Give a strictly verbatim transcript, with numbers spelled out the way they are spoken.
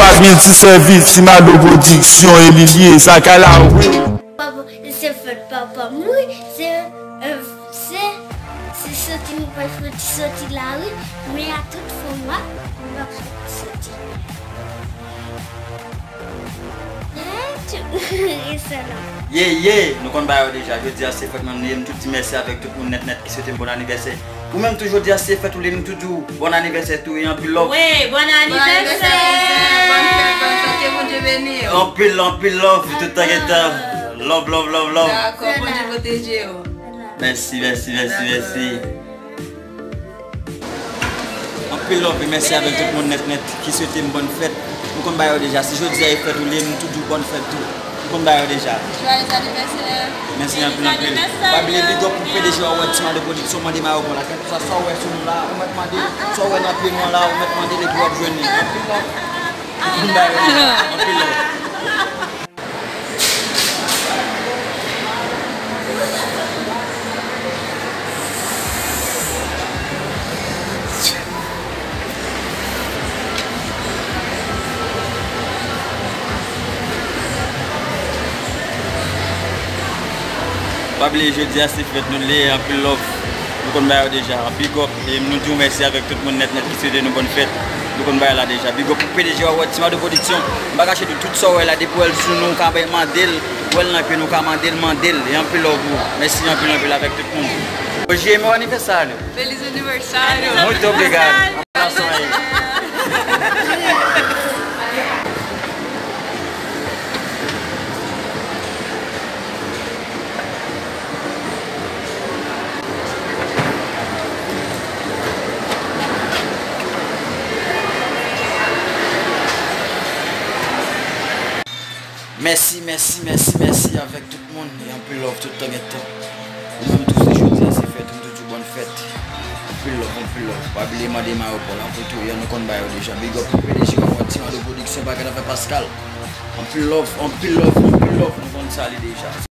Paz Miltisèvis, Simado Pwodiksyon, e li li ye, sa kay la, wi. Papa, se fèt papa m, wi. Se, euh, se, se soti m pa soti, soti lari, men a tout fòm la, m pa soti. Ye, ye, nou konn bagay yo deja. Jodi a se fèt mwen, m tout di mèsi avèk tout moun nèt nèt ki swete m bon anivèsè. Ou menm tou, jodi a se fèt ou, li m tou di w bon anivèsè tou, e anpil love. Wi, bon anivèsè. Bon anivèsè, bon anivèsè, ke Bondye beni w. Anpil, anpil love, tout tan gen tan. Love, love, love, love. Dakò, Bondye pwoteje w. Mèsi, mèsi, mèsi, mèsi. Anpil love e mèsi avèk tout moun nèt nèt ki swete m bòn fèt. Nou konn bagay yo deja. Si jodi a e fèt ou, li m tou di w bòn fèt tou. Nou konn bagay yo deja. Joyeux anniversaire. Mèsi anpil, anpil. Pa bliye big up pou P D G Howard Timado Production, mande mayo pou la. Kèlkeswa sa w wè sou nou la, ou mèt mande. Sa w wè nan pye nou an la, ou mèt mande l epi w ap jwenn li. Anpil love. Nou konn bagay yo deja. Anpil love. Pa bliye, jodi a se fèt nou, li ye, anpil love. Nou konn bagay yo deja. Big up. E nou di w mèsi avèk tout moun nèt nèt ki swete nou bòn fèt. Nou konn bagay la deja. Big up pou P D G Howard Timado Production. M pa kache di w, tout sa w wè la, depi w wè l sou nou, w ka mande l. W wè l nan pye nou, w ka mande l, mande l. E anpil love pou ou. Mèsi anpil, anpil avèk tout moun. Hoje é meu aniversário. Feliz aniversário. Muito obrigado. Abração aí. Mèsi, mèsi, mèsi, mèsi avèk tout moun. E anpil love tout tan gen tan. Ou menm tou, si jodi a se fèt ou, m tou di w bòn fèt. Anpil love, anpil love. Pa bliye mande mayo pou la, kote w ye, nou konn bagay yo deja. Big up pou P D G Howard Timado Production, bagay nan fè Pascal. Anpil love, anpil love, anpil love, nou konn sa li deja.